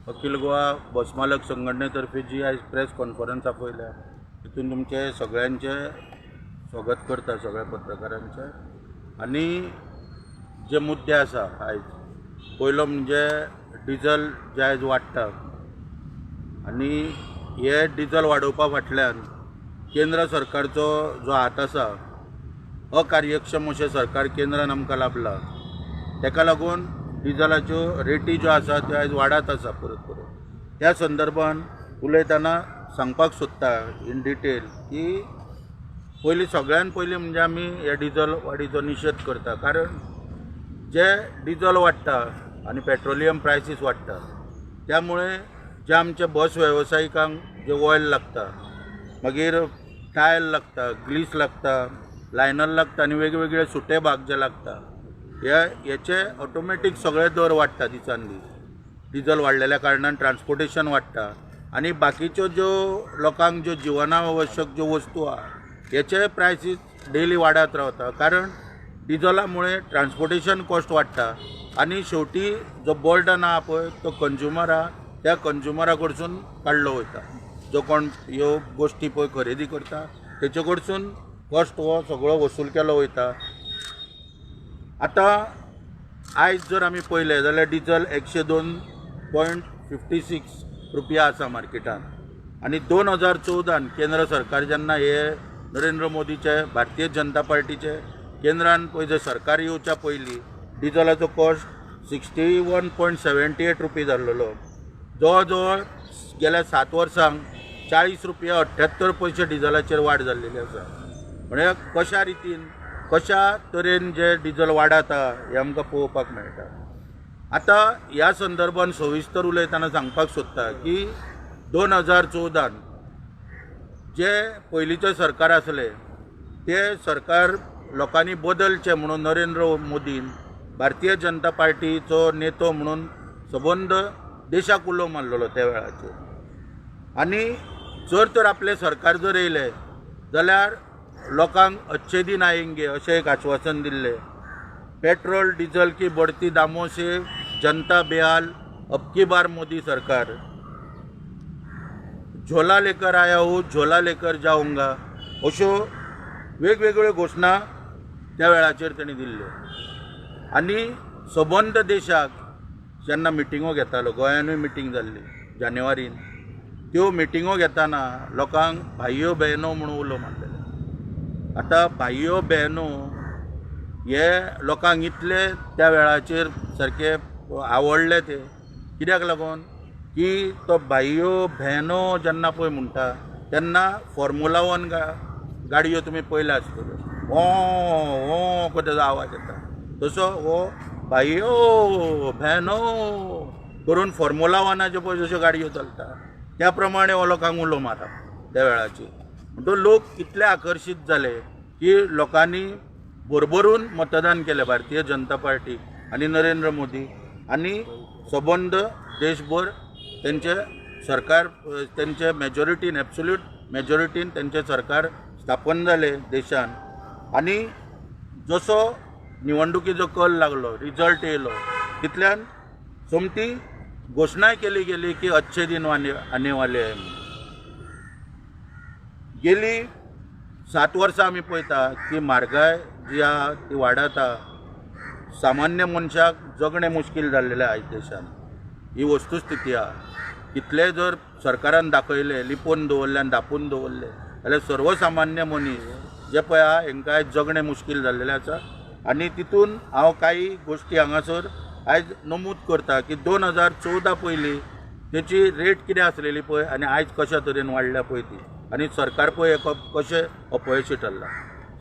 अखिल गोवा बस मालक संघटनेतर्फे जी आयज प्रेस कॉन्फरन्स आपयल्या तितून तुमचे सगळ्यांचे स्वागत करता, सगळ्या पत्रकारांचे. आनी जे मुद्दे आसा आयज, पयलो म्हणजे डिजल जे आयज वाडटा आनी हे डिजल वाडोवपा फाटल्यान केंद्र सरकारचो जो हात आसा, अकार्यक्षम अशें सरकार केंद्रान आमकां लाभलां, ताका लागून डिजलाच्यो रेटी ज्यो आसा त्यो आयज वाडत आसा परत परत. त्या संदर्भान उलयतना सांगपाक सोदता इन डिटेल की पयलीं सगळ्यान पयलीं म्हणजे आमी हे डिजल वाडीचो निशेध करता, कारण जे डिजल वाडटा आनी पेट्रोलियम प्रायसीस वाडटा त्यामुळे जे आमचे बस वेवसायिकांक जे ऑयल लागता, मागीर टायल लागता, ग्लीस लागता, लायनर लागता आनी वेगवेगळे सुटे भाग जे लागता, हे हेचे ऑटोमॅटीक सगळे दर वाडटा दिसान दीस. डिजल वाडलेल्या कारणान ट्रान्सपोर्टेशन वाडटा आनी बाकीच्यो ज्यो लोकांक ज्यो जिवनावश्यक ज्यो वस्तू आहा हेचे प्रायसीस डेली वाडत रावता, कारण डिजला मुळे ट्रान्सपोर्टेशन कॉस्ट वाडटा आनी शेवटी जो बर्डन आहा पळय तो कंज्युमर आहा, त्या कंज्युमरा कडसून काडलो वयता. जो कोण ह्यो गोश्टी पळय खरेदी करता तेचे कडसून कॉस्ट हो सगळो वसूल केलो वयता. आतां आयज जर आमी पळयलें जाल्यार डिजल 102.56 रुपया आसा मार्केटान आनी 2014 केंद्र सरकार जेन्ना हे नरेंद्र मोदीचे भारतीय जनता पार्टीचे केंद्रान पळय जर सरकार येवच्या पयलीं डिजलाचो कॉस्ट 61.78 रुपया जाल्लेलो. जवळ जवळ गेल्या 7 वर्सांक 40 रुपया 78 पयशे डिजलाचेर वाड जाल्लेली आसा. म्हणजे कशा रितीन कशा तरेन जे डिजल वाडत आहा हें आमकां पळोवपाक मेळटा. आतां ह्या संदर्भान सविस्तर उलयतना सांगपाक सोदता की 2014 जे पयलींचें सरकार आसलें तें सरकार लोकांनी बदलचें म्हणून नरेंद्र मोदीन भारतीय जनता पार्टीचो नेतो म्हणून सबंद देशाक उलो मारलेलो त्या वेळाचेर. आनी जर तर आपलें सरकार जर येयलें जाल्यार लोकांक अच्छे दिन आएंगे अशें एक आश्वासन दिल्लें. पेट्रोल डिजल की बढती दामों से जनता बेहाल, अब की बार मोदी सरकार, झोला लेकर आया हूँ झोला लेकर जाऊंगा, अश्यो वेगवेगळ्यो घोशणा त्या वेळाचेर तेणी दिल्ल्यो. आनी सबंद देशाक जेन्ना मिटिंगो घेतालो, गोंयानूय मिटींग जाल्ली जानेवारीन, त्यो मिटिंगो घेतना लोकांक भाईयो बहनो म्हणून उलो मारलेले. आतां भाईयो बहनो हे लोकांक इतले त्या वेळाचेर सारके आवडले ते कित्याक लागून की तो भाईयो बहनो जेन्ना पळय म्हणटा तेन्ना फॉर्मुला 1 गाडयो तुमी पळयल्या आसतल्यो, ओ ओ कसो तेजो आवाज येता, तसो हो भाईयो बहनो करून फॉर्मुला 1 पळय जश्यो गाडयो चलता त्या प्रमाणे हो लोकांक उलो मारप त्या वेळाचेर. म्हणटकच लोक इतले आकर्शीत जाले की लोकांनी भरभरून मतदान केलें भारतीय जनता पार्टी आनी नरेंद्र मोदी आनी सबंद देशभर तेंचे सरकार, तेंचे मेजॉरिटीन, एब्सोल्यूट मेजॉरिटीन तेंचें सरकार स्थापन जालें देशान. आनी जसो निवडणुकीचो कल लागलो, रिजल्ट येयलो, तितल्यान सोमती घोशणाय केली गेली की अच्छे दिन आने वाले है. गेली 7 वर्सां आमी पळयता की म्हारगाय जी आहा ती वाडत आहा, सामान्य मनशाक जगणें मुश्कील जाल्लेलें आयज देशान, ही वस्तुस्थिती आहा. कितलेंय जर सरकारान दाखयलें, लिपोवन दवरलें आनी धापून दवरलें जाल्यार सर्वसामान्य मनीस जे पळय आहा हेंकां आयज जगणें मुश्कील जाल्लेलें आसा. आनी तितून हांव कांय गोश्टी हांगासर आयज नमूद करता की 2014 पयलीं तेची रेट कितें आसलेली पळय आनी आयज कशा तरेन वाडल्या पळय ती, आनी सरकार पळय कशें अपयशी ठरलां.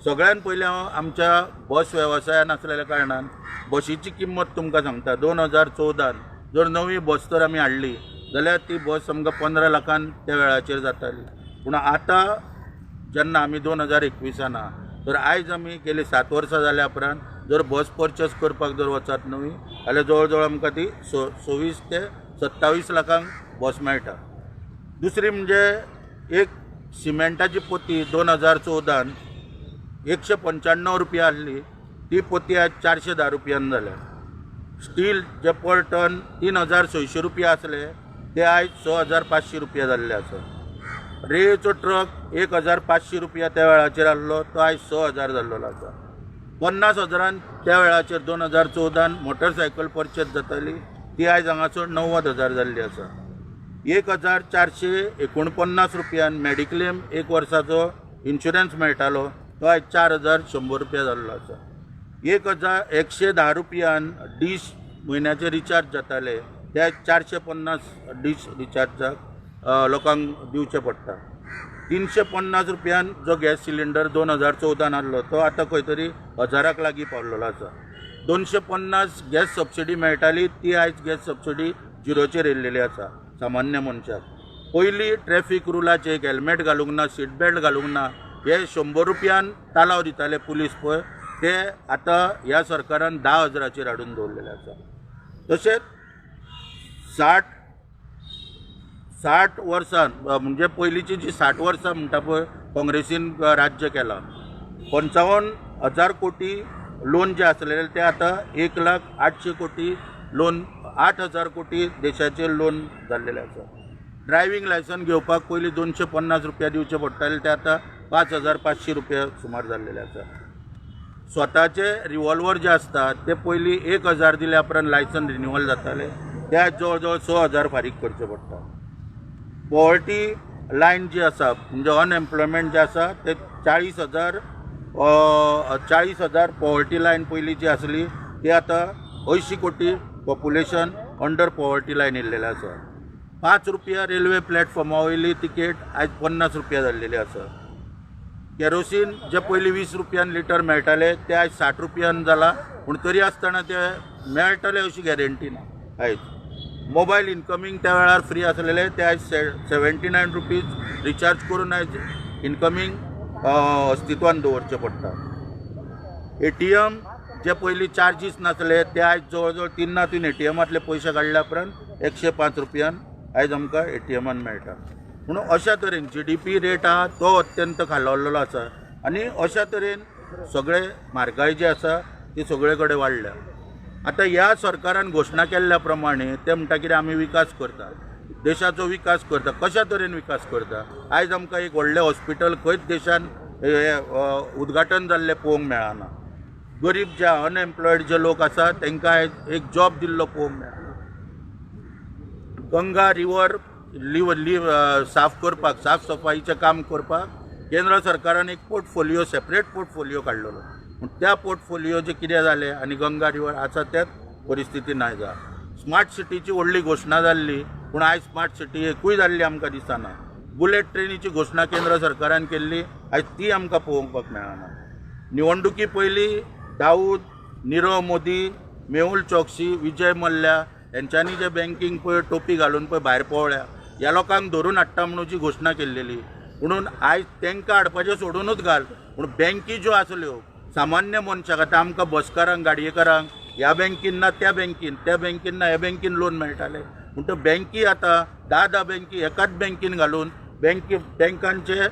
सगळ्यान पयलीं हांव आमच्या बस वेवसायान आसलेल्या कारणान बशीची किंमत तुमकां सांगता. 2014 जर नवी बस तर आमी हाडली जाल्यार ती बस आमकां 15 लाखान त्या वेळाचेर जाताली, पूण आतां जेन्ना आमी 2021 आहा तर आयज आमी गेली 7 वर्सां जाल्या उपरांत जर बस परचेस करपाक जर वचत न्हय जाल्यार जवळ जवळ आमकां ती 26 ते 27 लाखांक बस मेळटा. दुसरी म्हणजे एक सिमेंटाची पोती 2014 195 रुपया आसली, ती पोती आज 410 रुपयान जाल्या. स्टील जे पर टन 3600 रुपया आसले ते आयज 6500 रुपया जाल्ले आसा. रेयेचो ट्रक 1500 रुपया त्या वेळाचेर आहलो, तो आयज 6000 जाल्लो आसा. 50,000 त्या वेळाचेर 2014 मोटरसायकल परचेज जाताली, ती आयज हांगासर 90,000 जाल्ली आसा. 1449 रुपयान मॅडिक्लेम एक वर्साचो इन्शुरन्स मेळटालो, तो आयज 4100 रुपया जाल्लो आसा. 1110 रुपयान डीश म्हयन्याचे रिचार्ज जाताले, ते आयज 450 डीश रिचार्जाक लोकांक दिवचे पडटा. 350 रुपयान जो गॅस सिलिंडर 2014 आहलो तो आतां खंय तरी 1000 लागीं पावलेलो आसा. 250 गॅस सबसिडी मेळटाली, ती आयज गॅस सबसिडी झिरोचेर येयल्लेली आसा सामान्य मनशाक. पयलीं ट्रॅफीक रुलाचे एक हेल्मेट घालूंक ना, सीट बेल्ट घालूंक ना, हे 100 रुपयान तालाव दिताले पुलीस पळय, ते आतां ह्या सरकारान 10,000 हाडून दवरलेले आसा. तशेंच 60 वर्सां म्हणजे पयलींची जी 60 वर्सां म्हणटा पळय काँग्रेसीन राज्य केलां, 55,000 कोटी लोन जे आसलेले ते आतां 1,00,800 कोटी लोन, 8,000 कोटी देशाचेर लोन जाल्लेलें आसा. ड्रायव्हींग लायसन्स घेवपाक पयलीं 250 रुपया दिवचे पडटाले, ते आतां 5500 रुपया सुमार जाल्लेले आसा. स्वताचे रिवॉल्वर जे आसता ते पयलीं 1000 दिल्या उपरांत लायसन रिन्युअल जाताले, ते आयज जवळ जवळ 6000 फारीक करचे पडटा. पॉवर्टी लायन जी आसा म्हणजे अनएम्प्लॉयमेंट जे आसा ते 40,000 पॉवर्टी लायन पयलीं जी आसली ती आतां 80 कोटी पॉप्युलेशन अंडर पॉवर्टी लायन येयल्लेलें आसा. 5 रुपया रेल्वे प्लॅटफॉर्मा वयली तिकेट आयज 50 रुपया जाल्लेली आसा. केरोसीन जे पयलीं 20 रुपयान लिटर मेळटाले ते आयज 60 रुपयान जाला, पूण तरी आसतना ते मेळटले अशी गॅरंटी ना. आयज मोबायल इनकमींग त्या वेळार फ्री आसलेले ते आयज 79 रुपीज रिचार्ज करून आयज इनकमींग अस्तित्वान दवरचें पडटा. ATM जे पयलीं चार्जीस नासले ते आयज जवळ जवळ 3 ना 3 ATMांतले पयशे काडल्या उपरांत 105 रुपयान आयज आमकां ATMान मेळटा. म्हणून अशा तरेन GDP rate आहा तो अत्यंत खालावलेलो आसा आनी अशा तरेन सगळे म्हारगाय जी आसा ती सगळे कडेन वाडल्या. आतां ह्या सरकारान घोशणा केल्ल्या प्रमाणे ते म्हणटा कितें आमी विकास करता, देशाचो विकास करता. कशा तरेन विकास करता? आयज आमकां एक व्हडलें हॉस्पिटल खंयच देशान उद्घाटन जाल्लें पळोवंक मेळना. गरीब जे अनएम्प्लॉयड जे लोक आसा तांकां आयज एक जॉब दिल्लो पळोवंक मेळना. गंगा रिवर लिव साफ करपाक, साफ सफाईचें काम करपाक केंद्र सरकारान एक पोर्टफोलियो, सेपरेट पोर्टफोलियो काडलेलो, पूण त्या पोर्टफोलियोचें कितें जालें आनी गंगा रिवर आसा त्याच परिस्थिती ना जा. स्मार्ट सिटीची व्हडली घोशणा जाल्ली, पूण आयज स्मार्ट सिटी एकूय जाल्ली आमकां दिसना. बुलेट ट्रेनीची घोशणा केंद्र सरकारान केल्ली, आयज ती आमकां पळोवपाक मेळना. निवडणुकी पयलीं दाऊद, निरव मोदी, मेहुल चौकसी, विजय मल्ल्या हेंच्यांनी जे बँकींग पळय टोपी घालून पळय भायर पळोवया ह्या लोकांक धरून हाडटा म्हणून जी घोशणा केल्लेली, म्हणून आयज तांकां हाडपाचें सोडूनच घाल, पूण बँकी ज्यो आसल्यो सामान्य मनशाक, आतां आमकां बसकारांक, गाडयेकारांक ह्या बँकीन ना त्या बँकीन, त्या बँकीन ना ह्या बँकीन लोन मेळटालें, पूण त्यो बँकी आतां 10-10 बँकी एकाच बँकीन घालून बँकांचें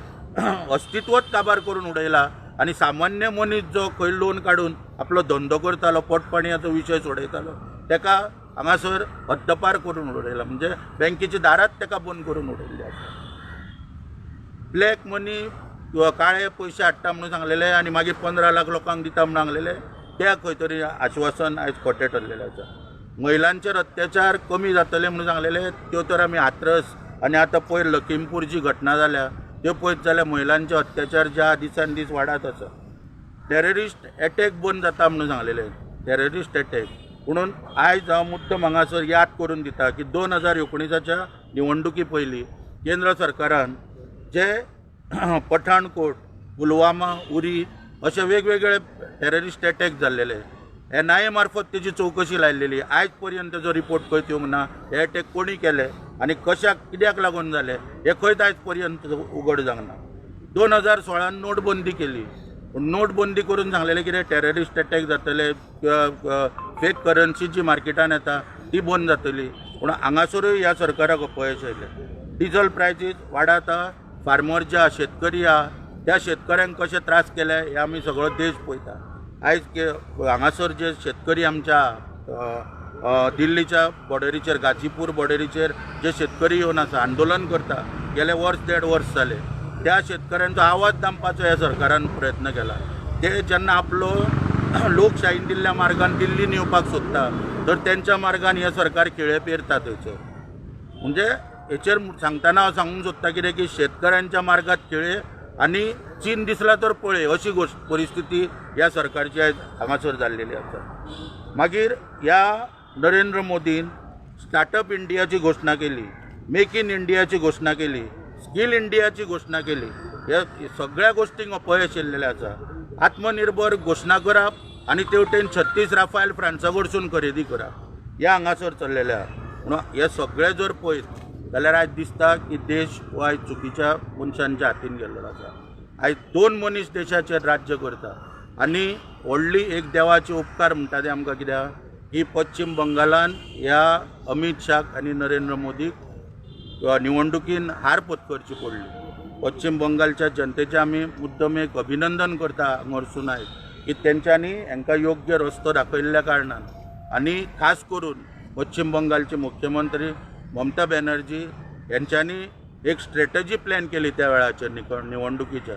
अस्तित्वच काबार करून उडयलां आनी सामान्य मनीस जो खंय लोन काडून आपलो धंदो करतालो, पोटपाणयाचो विशय सोडयतालो, ताका हांगासर हद्दपार करून उडयला, म्हणजे बँकेची दारात ताका बंद करून उडयल्ली आसा. ब्लॅक मनी किंवा काळे पयशे हाडटा म्हणून सांगलेले आनी मागीर 15 लाख लोकांक दिता म्हणून सांगलेले, त्या खंय तरी आश्वासन आयज खोटें ठरलेलें आसा. महिलांचेर अत्याचार कमी जातले म्हणून सांगलेले, त्यो तर आमी हाथरस आनी आतां पयर लखीमपूर जी घटना जाल्या त्यो पळयत जाल्यार महिलांचे अत्याचार ज्या दिसान दीस वाडत आसा. टेररिस्ट एटॅक बंद जाता म्हणून सांगलेले, टेररिस्ट एटॅक, म्हणून आयज हांव मुद्दम हांगासर याद करून दिता की 2019च्या निवडणुकी पयलीं केंद्र सरकारान जे पठाणकोट, पुलवामा, उरी अशे वेगवेगळे टेररिस्ट एटॅक जाल्लेले NIA मार्फत तेजी चवकशी लायलेली, आयज पर्यंत तेजो रिपोर्ट खंयच येवंक ना. हे एटॅक कोणी केले आनी कशाक कित्याक लागून जाले हे खंयच आयज पर्यंत उगड जावंक ना. 2016 नोटबंदी केली, पूण नोटबंदी करून सांगलेलें कितें टेररिस्ट एटॅक जातले, फेक करन्सी जी मार्केटान येता ती बंद जातली, पूण हांगासरूय ह्या सरकाराक अपयश आयलें. डिजल प्रायसीस वाडत आहा, फार्मर जे आहा, शेतकरी आहा, त्या शेतकऱ्यांक कशे त्रास केले हे आमी सगळो देश पळयता. आयज हांगासर जे शेतकरी आमच्या आहा दिल्लीच्या बॉर्डरीचेर, गाजीपूर बॉर्डरीचेर जे शेतकरी येवन आसा आंदोलन करता, गेले वर्स देड वर्स जाले, त्या शेतकऱ्यांचो आवाज दामपाचो ह्या सरकारान प्रयत्न केला. ते जेन्ना आपलो लोकशाहीन दिल्ल्या मार्गान दिल्लीन येवपाक सोदता तर तेंच्या मार्गान हें सरकार खिळे पेरता थंयसर. म्हणजे हेचेर सांगतना हांव सांगूंक सोदता कितें की शेतकऱ्यांच्या मार्गात खिळे आनी चीन दिसला तर पळय अशी गोश्ट परिस्थिती ह्या सरकारची आयज हांगासर जाल्लेली आसा. मागीर ह्या नरेंद्र मोदीन स्टार्टअप इंडियाची घोशणा केली, मेक इन इंडियाची घोशणा केली, स्कील इंडियाची घोशणा केली. ह्या सगळ्या गोश्टींक अपयश येयल्लेलें आसा. आत्मनिर्भर घोशणा करप आनी तेवटेन 36 राफायल फ्रांसा कडसून खरेदी करप ह्या हांगासर चल्लेलें आसा. म्हणून हे सगळें जर पळयत जाल्यार आयज दिसता की देश हो आयज चुकीच्या मनशांच्या हातीन गेल्लो आसा. आयज दोन मनीस देशाचेर राज्य करता आनी व्हडली एक देवाचे उपकार म्हणटा ते आमकां कित्याक की पश्चीम बंगालान ह्या अमीत शाक आनी नरेंद्र मोदीक निवडणुकीन हार पत्करची पडली. पश्चीम बंगालच्या जनतेचें आमी मुद्दम एक अभिनंदन करता हांगासून आयज की तेंच्यांनी हांकां योग्य रस्तो दाखयल्ल्या कारणान आनी खास करून पश्चीम बंगालचे मुख्यमंत्री ममता बॅनर्जी यांच्यांनी एक स्ट्रेटजी प्लॅन केली त्या वेळाचेर निवडणुकीच्या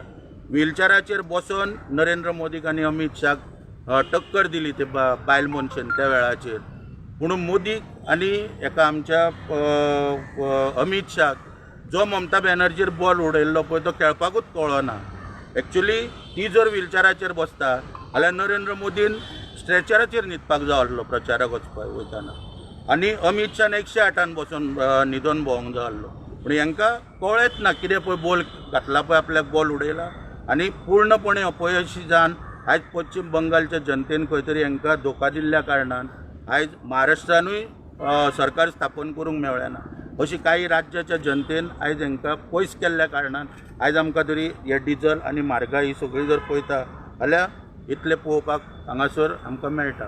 व्हीलचॅराचेर बसोन नरेंद्र मोदीक आनी अमीत शाक टक्कर दिली ते बायल मनशेन त्या वेळाचेर. पूण मोदीक आनी एका आमच्या अमीत शाक जो ममता बॅनर्जीर बॉल उडयल्लो पळय तो खेळपाकूच कळ्ळो ना. एक्चुली ती जर व्हीलचॅराचेर बसता जाल्यार नरेंद्र मोदीन स्ट्रेचराचेर न्हिदपाक जाय आसलो प्रचाराक वचपाक वयताना आनी अमीत शान 108 बसून न्हिदोन भोंवंक जाय आसलो. पूण हांकां कळ्ळेंच ना कितें पळय बॉल घातला पळय आपल्याक बॉल उडयला आनी पूर्णपणे अपयशी जावन आयज पश्चीम बंगालच्या जनतेन खंय तरी हांकां धोका दिल्ल्या कारणान आयज महाराष्ट्रानूय सरकार स्थापन करूंक मेळ्ळें ना. अशी काही राज्याच्या जनतेन आयज हांकां पयस केल्ल्या कारणान आयज आमकां तरी हे डिजल आनी म्हारगाय ही सगळी जर पळयता जाल्यार इतलें पळोवपाक हांगासर आमकां मेळटा.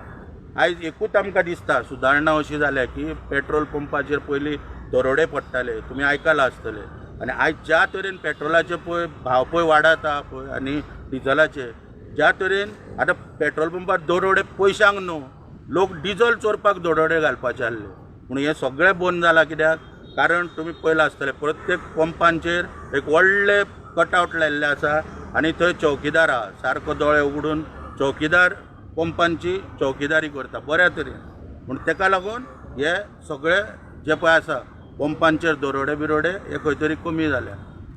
आयज एकूच आमकां दिसता सुदारणा अशी जाल्या की पेट्रोल पंपाचेर पयलीं दरोडे पडटाले, तुमी आयकलां आसतलें. आनी आयज ज्या तरेन पेट्रोलाचे पळय भाव पळय वाडत आहा पळय आनी डिजलाचे ज्या तरेन आतां पेट्रोल पंपार दरोडे पयशांक न्हू, लोक डिजल चोरपाक दरोडे घालपाचे आहले. पूण हें सगळें बंद जालां कित्याक कारण तुमी पळयलां आसतलें प्रत्येक पंपांचेर एक व्हडलें कटआवट लायिल्लें आसा आनी थंय चौकीदार आहा, सारको दोळे उगडून चौकीदार पंपांची चौकीदारी करता बऱ्या तरेन. पूण तेका लागून हे सगळे जे पळय आसा पंपांचेर दरोडे बिरोडे हे खंय तरी कमी जाल्या.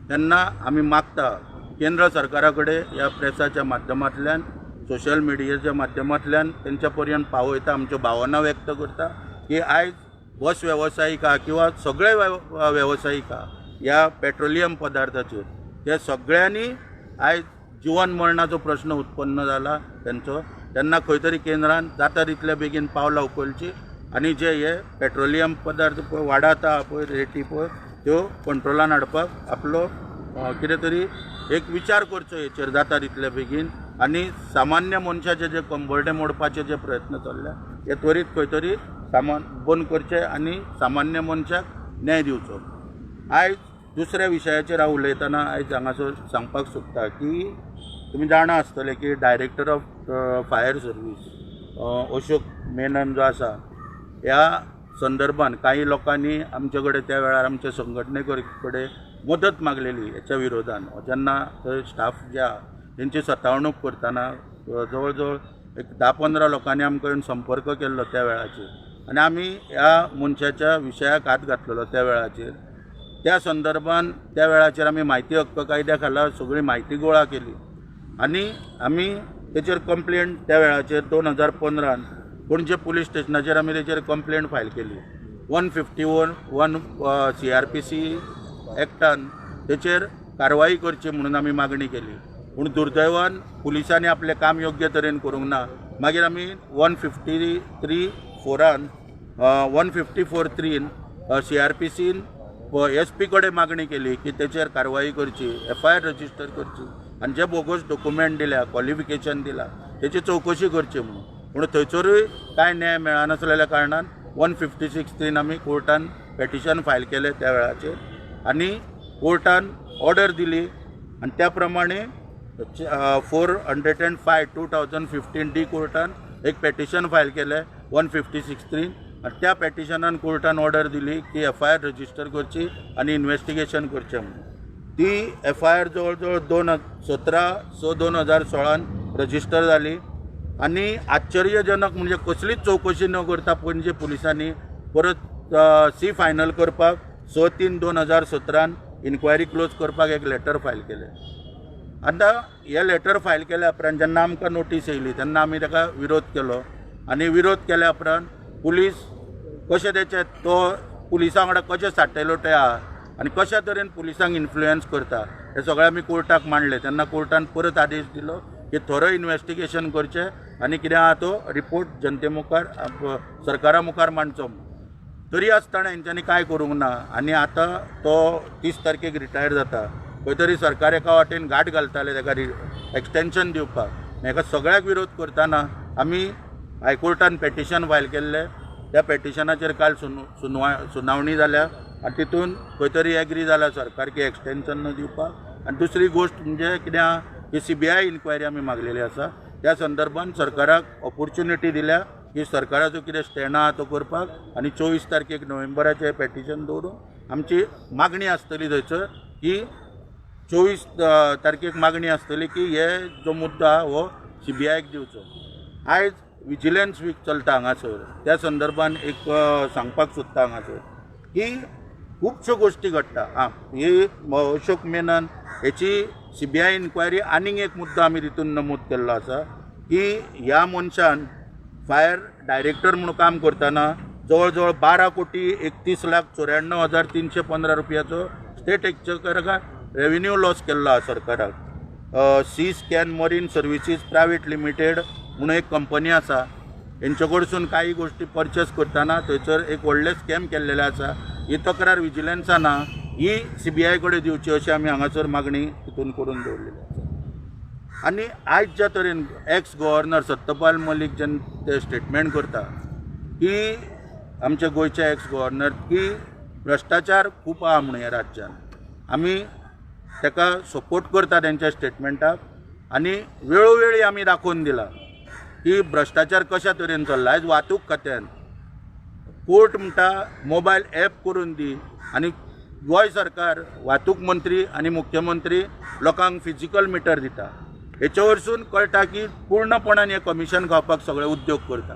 तेन्ना आमी मागता केंद्र सरकारा कडेन ह्या प्रेसाच्या माध्यमांतल्यान सोशल मिडियाच्या माध्यमांतल्यान तेंच्या पर्यंत पावयता, आमच्यो भावना व्यक्त करता की आयज बस वेवसायीक आहा किंवा सगळे वेवसायीक आहा ह्या पेट्रोलियम पदार्थाचेर ते सगळ्यांनी आयज जिवन मरणाचो प्रश्न उत्पन्न जाला तेंचो. तेन्ना खंय तरी केंद्रान जाता तितले बेगीन पावलां उखलची आनी जे हे पेट्रोलियम पदार्थ पळय वाडत आहा पळय रेटी पळय त्यो कंट्रोलान हाडपाक आपलो कितें तरी एक विचार करचो हेचेर जाता तितले बेगीन आनी सामान्य मनशाचे जे कंबरडे मोडपाचे जे प्रयत्न चल्ल्या हे त्वरीत खंय तरी सामान बंद करचे आनी सामान्य मनशाक न्याय दिवचो. आयज दुसऱ्या विशयाचेर हांव उलयतना आयज हांगासर सांगपाक सोदता की तुमी जाणा आसतले की director of fire service Ashok Menon जो आसा ह्या संदर्भान काही लोकांनी आमचे कडेन त्या वेळार आमच्या संघटने कडेन मदत मागलेली हेच्या विरोधान. जेन्ना थंय स्टाफ जे आहा तेंची सतावणूक करतना जवळ जवळ एक 10-15 लोकांनी आमकां येवन संपर्क केल्लो त्या वेळाचेर आनी आमी ह्या मनशाच्या विशयाक हात घातलेलो त्या वेळाचेर. त्या संदर्भान त्या वेळाचेर आमी म्हायती हक्क कायद्या खाला सगळी म्हायती गोळा केली आनी आमी तेचेर कंप्लेन त्या वेळाचेर 2015 पणजे पुलीस स्टेशनाचेर आमी तेचेर कंप्लेन फायल केली. 151 CRPC एक्टान तेचेर कारवाई करची म्हणून आमी मागणी केली. पूण दुर्दैवान पुलिसांनी आपलें काम योग्य तरेन करूंक ना. मागीर आमी 153(4) 154(3) CRPCन SP कडेन मागणी केली की तेचेर कारवाई करची, FIR register करची आनी जे बोगस डॉक्युमेंट दिल्या, क्वॉलिफिकेशन दिला तेची चवकशी करची म्हणून. पूण थंयसरूय कांय न्याय मेळनासलेल्या कारणान 156(3) आमी कोर्टान पेटिशन फायल केलें त्या वेळाचेर आनी कोर्टान ऑर्डर दिली आनी त्या प्रमाणे 405/2015 डी कोर्टान एक पेटिशन फायल केलें 156(3) आनी त्या पेटिशनान कोर्टान ऑर्डर दिली की एफआयआर रजिस्टर करची आनी इन्वेस्टिगेशन करचें म्हणून. ती एफआयआर जवळ जवळ 17/6/2016 रजिस्टर जाली आनी आश्चर्यजनक म्हणजे कसलीच चवकशी न करता पणजे पुलिसांनी परत सी फायनल करपाक 6/3/2017 इन्क्वायरी क्लोज करपाक एक लेटर फायल केलें. आतां हें लेटर फायल केल्या उपरांत जेन्ना आमकां नोटीस येयली तेन्ना आमी ताका विरोध केलो आनी विरोध केल्या उपरांत पुलीस कशें तेचे तो पुलिसां वांगडा कशें साटेलोटे आहा आनी कशा तरेन पुलिसांक इन्फ्लुयन्स करता हें सगळें आमी कोर्टाक मांडलें. तेन्ना कोर्टान परत आदेश दिलो की थोरो इन्वेस्टिगेशन करचें आनी कितें आहा तो रिपोर्ट जनते मुखार सरकारा मुखार मांडचो. तरी आसतना हेंच्यांनी कांय करूंक ना आनी आतां तो 30 तारखेक रिटायर जाता. खंय तरी सरकार एका वाटेन घाट घालताले ताका एक्सटेंशन दिवपाक. हेका सगळ्याक विरोध करतना आमी हायकोर्टान पेटिशन फायल केल्लें. त्या पेटिशनाचेर काल सुनावणी जाल्या आनी तितून खंय तरी एग्री जाला सरकार की एक्सटेंशन न दिवपाक. आनी दुसरी गोश्ट म्हणजे कितें आहा की सीबीआय इन्क्वायरी आमी मागलेली आसा. त्या संदर्भान सरकाराक ऑपोर्च्युनिटी दिल्या की सरकाराचो कितें स्टँड आहा तो करपाक आनी 24 तारखेक नोव्हेंबराचें पेटिशन दवरून आमची मागणी आसतली थंयसर की 24 तारखेक मागणी आसतली की हे जो मुद्दो आहा हो सीबीआयक दिवचो. आयज विजिलन्स वीक चलता हांगासर, त्या संदर्भान एक सांगपाक सोदता हांगासर की खुबश्यो गोश्टी घडटा. आं, ही अशोक मेनन हेची सीबीआय इन्क्वायरी आनीक एक मुद्दो आमी तितून नमूद केल्लो आसा की ह्या मनशान फायर डायरेक्टर म्हणून काम करतना जवळ जवळ 12,31,94,315 रुपयाचो स्टेट एक्चेकराक रेवेन्यू लॉस केल्लो आसा सरकाराक. Sea scan marine services private limited म्हणून एक कंपनी आसा, हेंचे कडसून काही गोश्टी परचेस करतना थंयसर एक व्हडलें स्कॅम केल्लेलें आसा. ही तक्रार विजिलन्सान ना, ही सीबीआय कडेन दिवची अशी आमी हांगासर मागणी तितून करून दवरलेली आसा. आनी आयज ज्या तरेन एक्स गव्हर्नर सत्यपाल मलीक जेन्ना ते स्टेटमेंट करता की आमचे गोंयचे एक्स गव्हर्नर की भ्रश्टाचार खूब आहा म्हणून ह्या राज्यान, आमी ताका सपोर्ट करता तेंच्या स्टेटमेंटाक आनी वेळोवेळी आमी दाखोवन दिला की भ्रश्टाचार कशा तरेन चल्ला. आयज वाहतूक खात्यान कोर्ट म्हणटा मोबायल एप करून दी आनी गोंय सरकार वाहतूक मंत्री आनी मुख्यमंत्री लोकांक फिजिकल मिटर दिता. हेचे वरसून कळटा की पूर्णपणान हें कमिशन खावपाक सगळे उद्योग करता.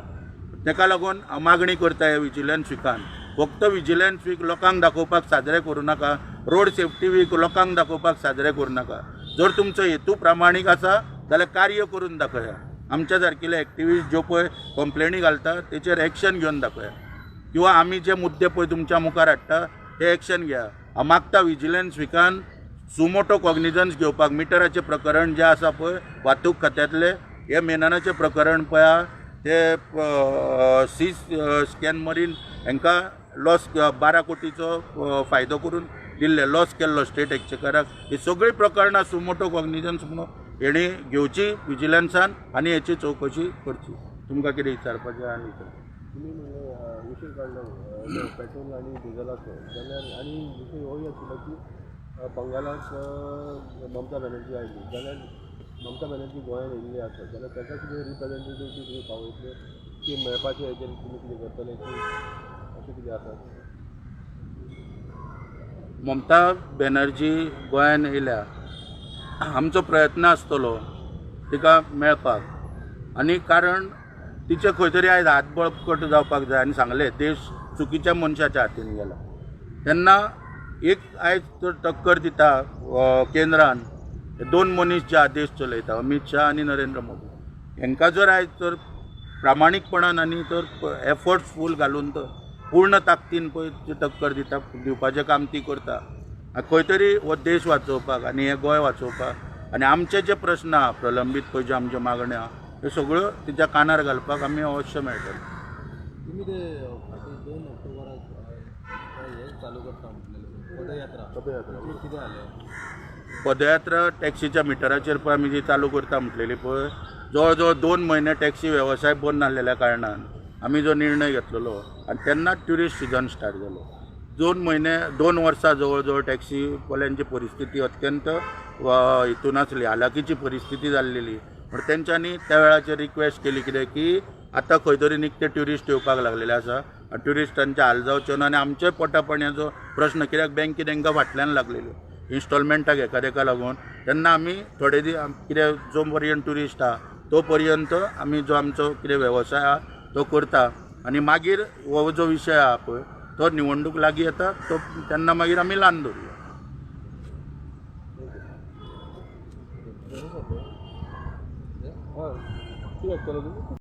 ताका लागून हांव मागणी करता हे विजिलन्स विकान फक्त विजिलन्स वीक लोकांक दाखोवपाक साजरे करूं नाका, रोड सेफ्टी वीक लोकांक दाखोवपाक साजरे करूं नाका. जर तुमचो हेतू प्रामाणीक आसा जाल्यार कार्य करून दाखया. आमच्या सारकिले एक्टिविस्ट ज्यो पळय कंप्लेनी घालता तेचेर एक्शन घेवन दाखया, किंवा आमी जे मुद्दे पळय तुमच्या मुखार हाडटा ते एक्शन घेया. हांव मागता विजिलन्स विकान सुमोटो कॉग्निजन्स घेवपाक. मिटराचें प्रकरण जें आसा पळय वाहतूक खात्यांतलें, हे मेननाचें प्रकरण पळय आहा ते सी स्कॅन मरीन हांकां लॉस 12 कोटीचो फायदो करून दिल्ले, लॉस केल्लो स्टेट एक्चेकराक. ही सगळीं प्रकरणां सुमोटो कॉग्निजन्स म्हणून हेणी घेवची विजिलन्सान आनी हेची चवकशी करची. तुमकां कितें विचारपाचें आनी तुमी म्हणलें विशय काडलो पेट्रोल आनी डिझलाचो, जाल्यार आनी विशय होय आशिल्लो की बंगालाक ममता बॅनर्जी आयली जाल्यार ममता बॅनर्जी गोंयांत येयल्ली आसा जाल्यार ताका कितें रिप्रेजेंटेटीव तुमी पावयतले की मेळपाचें हेजेर तुमी कितें करतले की अशें कितें आसा? ममता बॅनर्जी गोंयांत येयल्या, आमचो प्रयत्न आसतलो तिका मेळपाक आनी कारण तिचे खंय तरी आयज हात बळकट जावपाक जाय. आनी सांगलें देश चुकीच्या मनशाच्या हातीन गेला तेन्ना एक आयज तर टक्कर दिता केंद्रान दोन मनीस जे आदेश चलयता, अमीत शाह आनी नरेंद्र मोदी, हांकां जर आयज तर प्रामाणीकपणान आनी तर एफर्ट्स फूल घालून तर पूर्ण ताकदीन पळय ती टक्कर दिता, दिवपाचें काम ती करता. खंय तरी हो देश वाचोवपाक आनी हें गोंय वाचोवपाक आनी आमचे जे प्रस्न आहा प्रलंबीत पळय ज्यो आमच्यो मागण्यो आहा ह्यो सगळ्यो तिच्या कानार घालपाक आमी अवश्य मेळटले. तुमी ते फाटीं 2 ऑक्टोबराक हें चालू करता म्हटलेलें पदयात्रा, कितें जालें? पदयात्रा टॅक्सीच्या मिटराचेर पळय आमी जी चालू करता म्हटलेली पळय, जवळ जवळ 2 म्हयने टॅक्सी वेवसाय बंद आसलेल्या कारणान आमी जो निर्णय घेतलेलो आनी तेन्ना ट्युरिस्ट सिजन स्टार्ट जालो. 2 म्हयने 2 वर्सां जवळ जवळ टॅक्सीवाल्यांची परिस्थिती अत्यंत हितून आसली, हालाकीची परिस्थिती जाल्लेली. पूण तेंच्यांनी त्या वेळाचेर रिक्वेस्ट केली कितें की आतां खंय तरी निकते ट्युरिस्ट येवपाक लागलेले आसा आनी ट्युरिस्टांचे हाल जावचे न्हू आनी आमचे पोटा पाणयाचो प्रश्न, कित्याक बँकी तांकां फाटल्यान लागलेल्यो इन्स्टॉलमेंटाक हेका तेका लागून. तेन्ना आमी थोडे दीस कितें जो पर्यंत ट्युरिस्ट आहा तो पर्यंत आमी जो आमचो कितें वेवसाय आहा तो करता आनी मागीर हो जो विशय आहा पळय तो निवडणूक लागीं येता तो तेन्ना मागीर आमी लावन दवरुया. हय, कितें केलें तुमी?